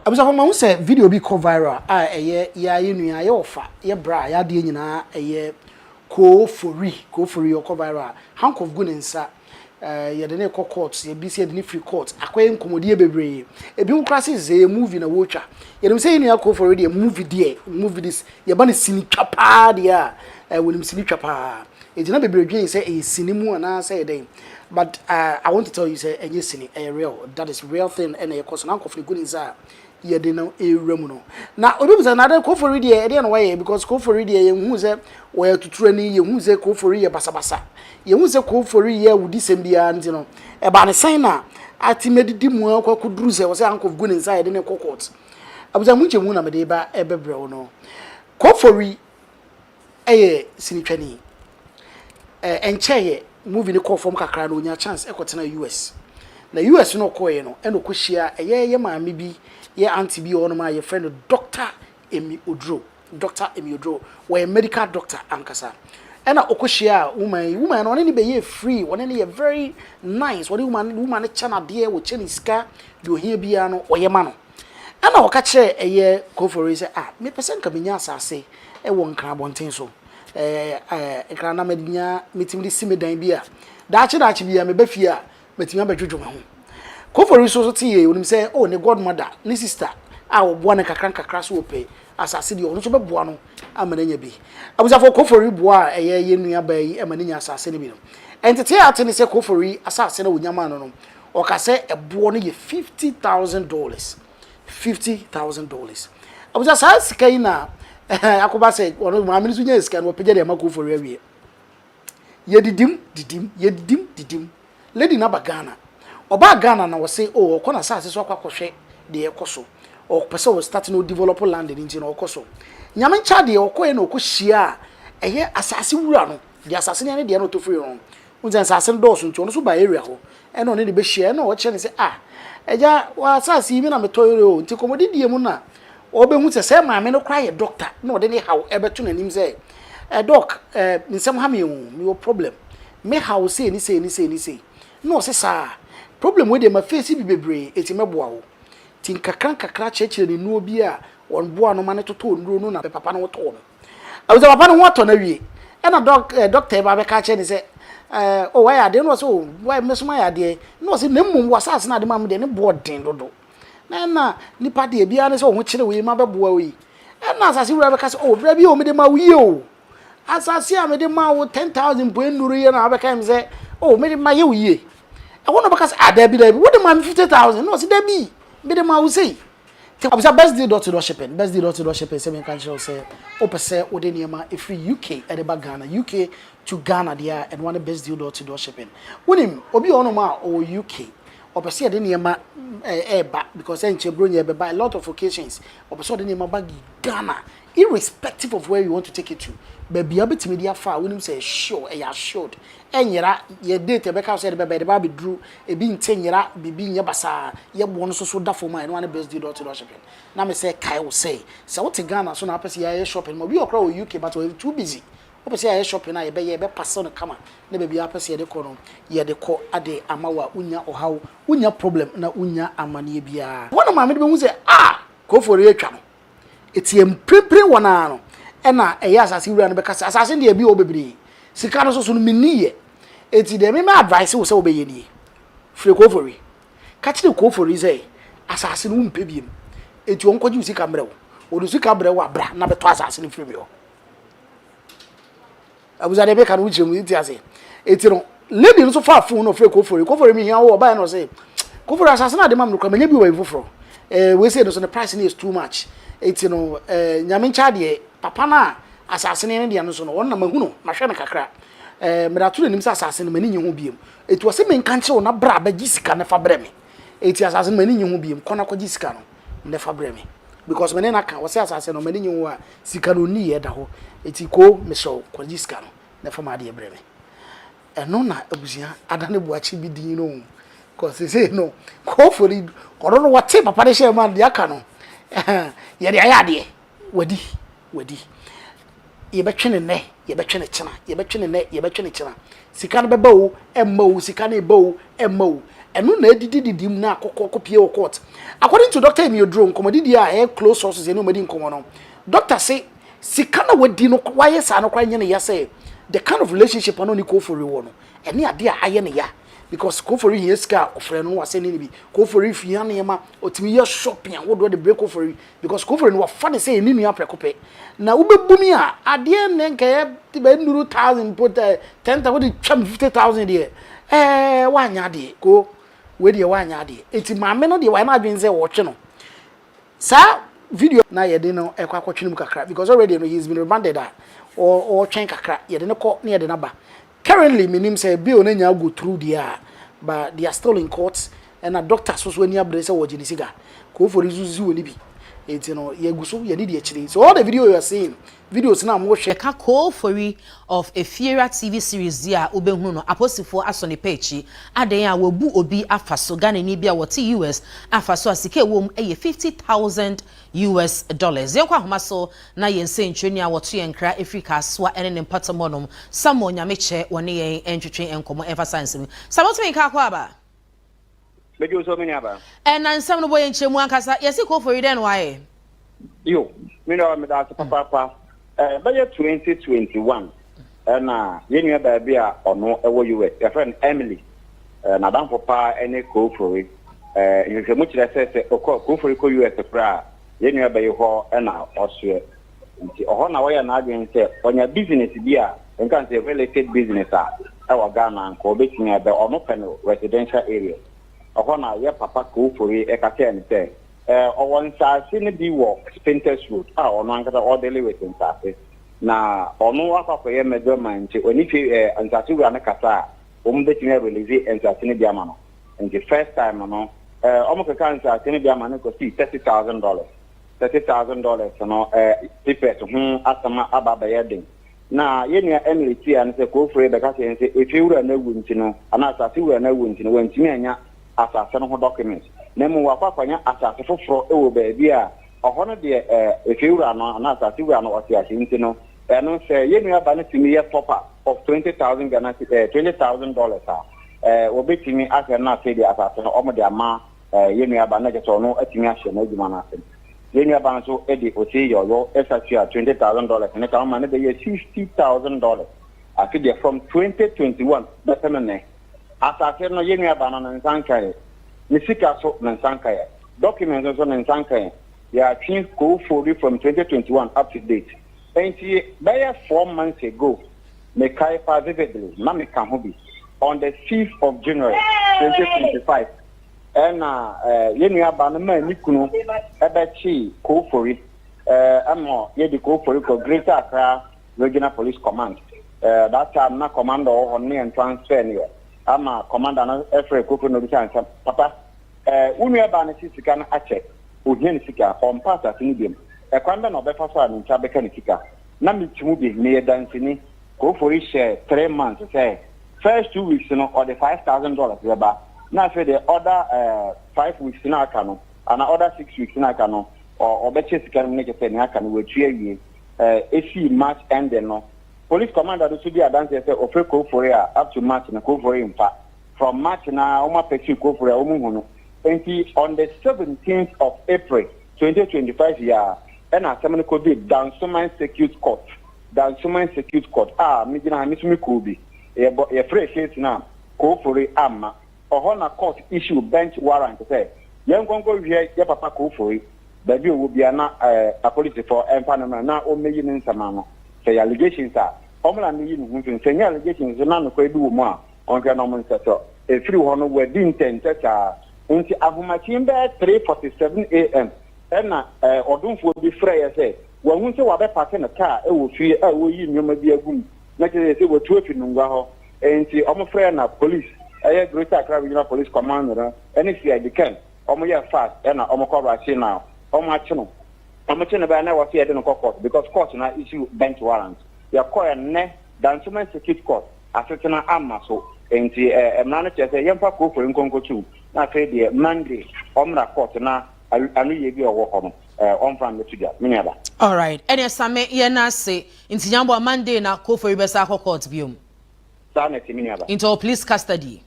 Abusuafo, mahu sɛ video bi kɔ viral a ɛyɛ yɛ a yɛ nua, yɛ ɔfa, yɛ bra, yɛ adeɛ nyinaa ɛyɛ Kofori. Kofori ɔkɔ viral a handcuff gu ne nsa, yɛde ne kɔ court, yɛbi sɛ yɛde ne firi court akɔyɛ nkɔmmɔdie bebree. Ebi ho koraa sɛ sɛ yɛ movie na wɔretwa. Yɛnim sɛ yɛ nua Kofori deɛ, movie deɛ, movie this yɛba ne sini twa paa deɛ a wɔnim sini twa paa. Egyina bebree dwen sɛ ɛyɛ sini mu anaasɛ yɛ dɛn, but I want to tell you sɛ ɛnyɛ sini, ɛyɛ real. That is real thing ɛna ɛkɔ so na handcuff ne gu ne nsa a yɛde no ewura mu no. Na obi bisa na ade Kofori deɛ, ɛdeɛ na wɔyɛ? Because Kofori deɛ, yɛn hu sɛ wɔyɛ tuturani, yɛn hu sɛ Kofori yɛ basabasa, yɛn hu sɛ Kofori yɛ awudi sɛm biara. Nti no ɛbaa ne sɛn na ati mɛdidi mu akɔ akɔduru sɛ wɔsɛ handcuff gu ne nsa a yɛde ne kɔ court? Abusa mu nkyɛn mu na mɛde ba ɛbɛbrɛ wo no. Kofori ɛyɛ sinitwani. Ɛnkyɛn yɛ movie ne kɔɔ fam kakra na onya chance ɛkɔtena US. Na US no ɔkɔɔɛ no, ɛna ɔkɔhyia ɛyɛ yɛ maame bi, yɛ aunty bi wɔ hɔnom a yɛfrɛ no Dr Emi Oduro. Dr Emi Oduro wɔyɛ medical doctor ankasa. Ɛna ɔkɔhyia a woman yi, woman no ɔne ne bɛyɛ free, ɔne ne yɛ very nice. Ɔne woman no kyɛ n'adeɛ, wɔkyɛ ne sika deɛ, ohia biara no ɔyɛ ma no. Ɛna ɔka kyerɛ ɛyɛ Kofori sɛ, "Ah, mepɛ sɛ nka menya asase ɛwɔ Nkran abɔnten so, ɛɛ ɛɛ Nkran, na menya metumi de si me dan bi a daakye daakye bi a meba fie a metumi abɛdwodwo me ho." Kofori so so te yie, onim sɛ oh, ne godmother, ne sister a wɔboa ne kakra nkakra so wɔpɛ asase deɛ, ɔno nso bɛboa no ama no anya bi. Abusuafo, Kofori boa a ɛyɛ yɛn nua baa yi ama no nya asase no bi no, ɛntete a ate ne sɛ Kofori asase no wɔnya maa no, ɔka sɛ ɛboɔ no yɛ $50,000, $50,000. Abusa, saa sika yi na akɔba sɛ ɔno maame no nso nya sika no, wɔpagya de ama Kofori awie. Yɛdidim didim, yɛdidim didim. Lady no aba Ghana. Ɔbaa Ghana na wɔse oh, ɔkɔ n'asase so akɔ akɔhwɛ deɛ ɛkɔ so. Ɔpɛ sɛ ɔ start no develop land no, nti na ɔkɔ so. Nyame nkyɛ deɛ ɔkɔɛ na ɔkɔ hyia a ɛyɛ asase wura no deɛ, asase no ne deɛ no ɔtɔ firi no n sɛ asase no dɔɔso, nti ɔno nso ba area hɔ ɛna ɔne ne bɛhyia. Ɛna ɔkyerɛ ne sɛ, "Ah, agya, wɔ asase yi mi na metɔ yere o." Nti kɔmɔdidie mu na ɔbɛhu sɛ sɛ maame no koraa yɛ doctor, na ɔde ne haw ɛbɛto n'anim sɛ, "Ɛ doc, ɛ nsɛm ha mi o, mi wɔ problem, me haw sei ni sei ni sei ni sei." Na ɔsɛ saa problem wei deɛ, ma face bi bebree, eti mɛboa wo. Ti nkakra nkakra kyerɛkyerɛ ne nnuro bi a wɔn boa no ma ne totɔ nnuro no na papa no tɔɔ no. Awusa papa no ho atɔ no awie, ɛna doc doctor yi ba bɛka kyerɛ ne sɛ, "Ɛɛ o, wayɛ adeɛ." Na ɔsɛ, "O, wayɛ mmɛsoma ayɛ adeɛ." Na ɔsɛ, "Na mmom wɔ asase no ade ma mi deɛ, ne boɔ den dodo, na ɛna nipa deɛ biara ne sɛ ɔho kyerɛ wei ma bɛboa wei." Ɛna asase wura bɛka sɛ, "O, bere bi o, mede ma wo yie o, asase a mede ma wo 10,000 po nnuru yie na abɛka mi sɛ o, mede ma yɛ wo yie." Ɛhɔ na ɔbɛka sɛ, "Ah, dabi dabi, wode ma me 50,000." Na ɔsɛ, "Dabi, mede ma wo sei." Abisa Best Deal dot dot shipping, Best Deal dot dot shipping sɛ menka nkyerɛ wo sɛ wopɛ sɛ wode nneɛma ɛfiri UK ɛde ba Ghana, UK to Ghana deɛ a, ɛno ne Best Deal dot dot shipping. Wonim obi wɔ hɔnom a ɔwɔ UK, ɔpɛ sɛ yɛde nneɛma ɛɛba because ɛnkyɛ buro nyɛ bɛba, a lot of occasions ɔpɛ sɛ ɔde nneɛma ba Ghana. Irrespective of where you want to take it to, baabi a wobɛtumi de afa a wonim sɛ sure, ɛyɛ assured, ɛnyera yɛ date ɛbɛka sɛ yɛde bɛba, yɛde ba abɛduru, ebi nte nyera, biribi nyɛ basaa, yɛboɔ no nso so da fam a, ɛno ane Best Deal dot dot shipping. Na me sɛ kae wo sɛ sɛ wote Ghana so na wapɛ sɛ yɛayɛ shopping ma obi wɔ koraa wɔ UK but ɔyɛ too busy, wopɛ sɛ yɛayɛ shopping a, yɛbɛyɛ, yɛbɛpasa no kama na baabi a wapɛ sɛ yɛde kɔ no, yɛde kɔ ade ama wo a wonya ɔhaw, wonya problem na wonya amanneɛ biara. Wɔn na maame no bɛhu sɛ, ah, Kofori atwa no eti mprempren wɔ naa no. Ɛna ɛyɛ asase wura no bɛka sɛ asase no deɛ, bi wɔ bebree, sika no soso no menni yɛ, eti deɛ mema advice wo sɛ wobɛyɛ nie: firi Kofori, ka kyerɛ Kofori sɛ asase no wompɛ biem, eti wɔn kɔgye wo sika mbrɛ wo. Wɔde sika brɛ wo abra na bɛtɔ asase no firi mi hɔ. Abusa deɛ bɛka no wokyerɛ mu ti ase. Eti no lady no nso fa phone no ɔfrɛ Kofori. "Kofori, mi hia wo." Ɔbaa no sɛ, "Kofori, asase no ade ma mi no kora, manya bi wɔ baabi foforɔ. Wei sɛ no so ne price no is too much." Eti no Nyame nkyɛn deɛ, papa no a asase no ne deɛ no so no, wɔn na mahu no, mahwɛ no kakra, mede ato n'anim sɛ asase no m'ani nye ho biem, eti wɔsɛ menka nkyerɛ wo na bra bɛgye sika ne fa brɛ me. Eti asase no m'ani nye ho biem, kɔ na kɔgye sika no ne fa brɛ me, because mene na ka wɔsɛ asase no m'ani nye ho a, sika no oni yɛ da hɔ. Eti ko mesrɛ wo, kɔgye sika no ne fa ma adeɛ brɛ me. Ɛno na abusua adane buakye bi din no kɔ sese no. Kɔɔfori ɔno no wɔte papa no hyɛ ma deɛ aka no yɛde ayɛ adeɛ wadi wadi. Yɛbɛtwe ne nnɛ, yɛbɛtwe ne kyena, yɛbɛtwe ne nnɛ, yɛbɛtwe ne kyena. Sika no bɛba o, ɛmma o, sika no eba o, ɛmma o. Ɛno na edidididi mu na akɔkɔ kɔpie wɔ court. According to Dr. Emi Oduro, nkɔmmɔdidi a ɛyɛ close sources yɛne wɔn adi nkɔmmɔ no, doctor se sika na wadi no, wayɛ saa no koraa nyɛ ne ya sɛ the kind of relationship a na ɔne Kofori wɔ no, ɛne adeɛ a ayɛ ne ya, because Kofori hia sika a, ɔfrɛ no, wasɛ ne bi. Kofori hia nneɛma, ɔtumi yɛ shopping ahodoɔ de brɛ Kofori, because Kofori no wafa ne sɛ ɛne nua prɛko pɛ. Na wobɛbu mi a, adeɛ ne nkɛyɛ bɛnuru thousand mpo, 10,000, wode twam 50,000 deɛ, wanyɛ adeɛ ko wei deɛ, wanyɛ adeɛ. Eti maame no deɛ, wayɛ n'adwene sɛ wɔtwe no saa video na yɛde no ɛkɔ akɔtwe no mu kakra, because already no he has been remanded a ɔretwɛn kakra, yɛde no kɔ na yɛde no aba. Currently menim sɛ bill no nya go through deɛ a, but they are still in court. Ɛna doctor so so ani abere sɛ wɔgye ne sika. Kofori nso si wɔ ne bi, eti no yɛgu so yɛde di akyire. So all the video you are seeing, videos na mo hwɛ. Ɛka Kofori of Efiewura TV series yi a wobɛhunu no, apolisifoɔ asɔ ne pɛ akyi adan a wɔbu obi afa so, Ghanani bi a wɔte US afa so a sika ɛwɔ mu yɛ US$50,000. Yɛnkɔ ahoma so na yɛn nsɛntwerɛni a wɔto yɛn nkra ɛfiri Kasoa ne ne mpɔtam hɔnom, Samuel Nyamekyɛ, wɔne yɛn ntwetwe nkɔmmɔ ɛmfa sa nsɛm. Samuel, tumi nka akɔ aba. Bɛgye so, me nuaba. Ɛna nsɛm no bɔ yɛn nkyɛn mu ankasa. Yɛsi Kofori dɛn no wayɛ? Yo, me nua, meda ase papaapa. Bɛyɛ 2021 ɛna yɛn nua baabi a ɔno ɛwɔ US, yɛfrɛ no Emily, n'adamfo paa ɛne Kofori. Nhwehwɛmu kyerɛ sɛ ɔkɔ Kofori kɔ US koraa, yɛn nua bɛyi hɔ ɛna ɔsoɛ. Nti ɔhɔ na wɔyɛ n'adwene sɛ ɔnya business bi a nka sɛ real estate business a ɛwɔ Ghana nka ɔbɛtumi abɛ ɔno pɛ no residential area. Ɔhɔ na yɛ papa Kofori ɛka kyerɛ no sɛ ɔwɔ nsaase no bi wɔ Spintex Road a ɔno ankasa ɔdeal with nsaase, na ɔno akɔ akɔyɛ middleman, nti ɔne fie nsaase wura no kasa a, wɔn bɛtumi arelease nsaase no bi ama no. Nti first time no, wɔn keka nsaase no bi ama no kɔsi $30,000. $30,000 no, papers ho asɛm aba abɛyɛ den, na yɛn nua Emily tia no sɛ Kofori bɛka kyerɛ sɛ efie wura no awu, nti no anaa asase wura no awu, nti no wɔntumi anya asase no ho document, na mmom wakɔ akɔnya asase foforɔ wɔ baabi a ɔhɔ no deɛ, efie wura no anaa asase wura no ɔte ase. Nti no ɛno sɛ yɛn nua ba no tumi yɛ top up of 20,000 Ghana $20,000 a, wɔbɛtumi ahwɛ no afei deɛ asase no wɔn de ama yɛn nua ba no, kyerɛ sɛ ɔno atumi ahyɛ n'adwuma no ase. Yɛn nua ba nso de ose yɔyɔ ɛsa tua $20,000 ne ka ɔma no bɛyɛ $60,000. Afi deɛ, from 2021 bɛpɛm nnɛ, asase no yɛn nua ba no ne nsa nkaeɛ, ne sika so ne nsa nkaeɛ, document nso ne nsa nkaeɛ. Yɛatwe Kofori from 2021 up to date. Nti bɛyɛ 4 months ago, mekae pa vividly na meka ho bi, on the 5th of January 2025, ɛna yɛn nua ba no maa ne kunu ɛbɛkye Kofori, ɛma yɛde Kofori kɔ Greater Accra Regional Police Command. That time na commander wɔ hɔ no ne yɛn transfer no yɛ ama commander no ɛfrɛ Kofori na obisa nsɛm, "Papa, wo nua ba no si sika no akyɛ, ohia ne sika, ɔmpa asase no biom, ɛkwan bɛ na ɔbɛfa so a ne nsa bɛka ne sika?" Na meti mu bi, meyɛ dansini. Kofori hyɛ 3 months sɛ first 2 weeks no ɔde $5,000 bɛba, na afei deɛ ɔda 5 weeks na aka no ana ɔda 6 weeks na aka no ɔbɛkyɛ sika no mu, ne kyɛ sɛ nea aka no wɔatua awie. Esi March ending no, police commander no so di adanseɛ sɛ ɔfrɛ Kofori a, up to March na Kofori mfa. From March na wɔn apɛsi Kofori a wɔn hu no. Nti on the 17th of April 2025 yi a, ɛna asɛm no kɔ bi Dansoman Circuit Court. Dansoman Circuit Court a megyina ha, me nso me kɔɔ bi. Yɛbɔ yɛfrɛ case no a, Kofori amma. Ɔhɔ na court issue bench warrant sɛ yɛn nkɔnkɔ hwɛ yɛ papa Kofori baabi a ɔwɔ bia, na apolisifoɔ ɛmfa no mmerɛ na ɔmmɛyi ne nsɛm ano. Sɛ yɛ allegations a, ɔmmra mmɛyi ne ho mfiri. Sɛ nyɛ allegations na nokorɛ bi wɔ mu a, ɔnhwɛ na ɔmo nsɛsɔ. Ɛfiri hɔ no, wadi ntɛntɛ saa. Nti ahomakyen bɛyɛ 3:47 a.m. ɛna ɔdomfoɔ bi frɛ yɛ sɛ wahu sɛ wabɛpark ne kaa ɛwɔ fie a wɔyi nneɛma bi agu mu, na kyerɛ sɛ watu afi Nungua hɔ. Nti ɔmo frɛ na police, ɛyɛ Greater Accra Regional Police Command no ɛne CID Ken, ɔmo yɛ fast ɛna ɔmo kɔ rush na ɔmo akye no. Ɔmo kye no bɛyɛ na ɛwɔ sɛ yɛde no kɔ court, because court na issue bench warrant. Yɛkɔɛ nnɛ Dansoman Circuit Court, asetena ama so. Nti mmara no kyerɛ sɛ yɛmfa Kofori nkonkotum, na afei deɛ Monday ɔmmra court na ano yie bi a ɔwɔ hɔ no. Ɔmfa mmɛto dwa, me nuaba. Alright, ɛneɛ Same yɛn ase. Nti Nyamboa, Monday na Kofori bɛsa akɔ court biom? Saa na ɛte, me nuaba. Nti ɔwɔ police custody?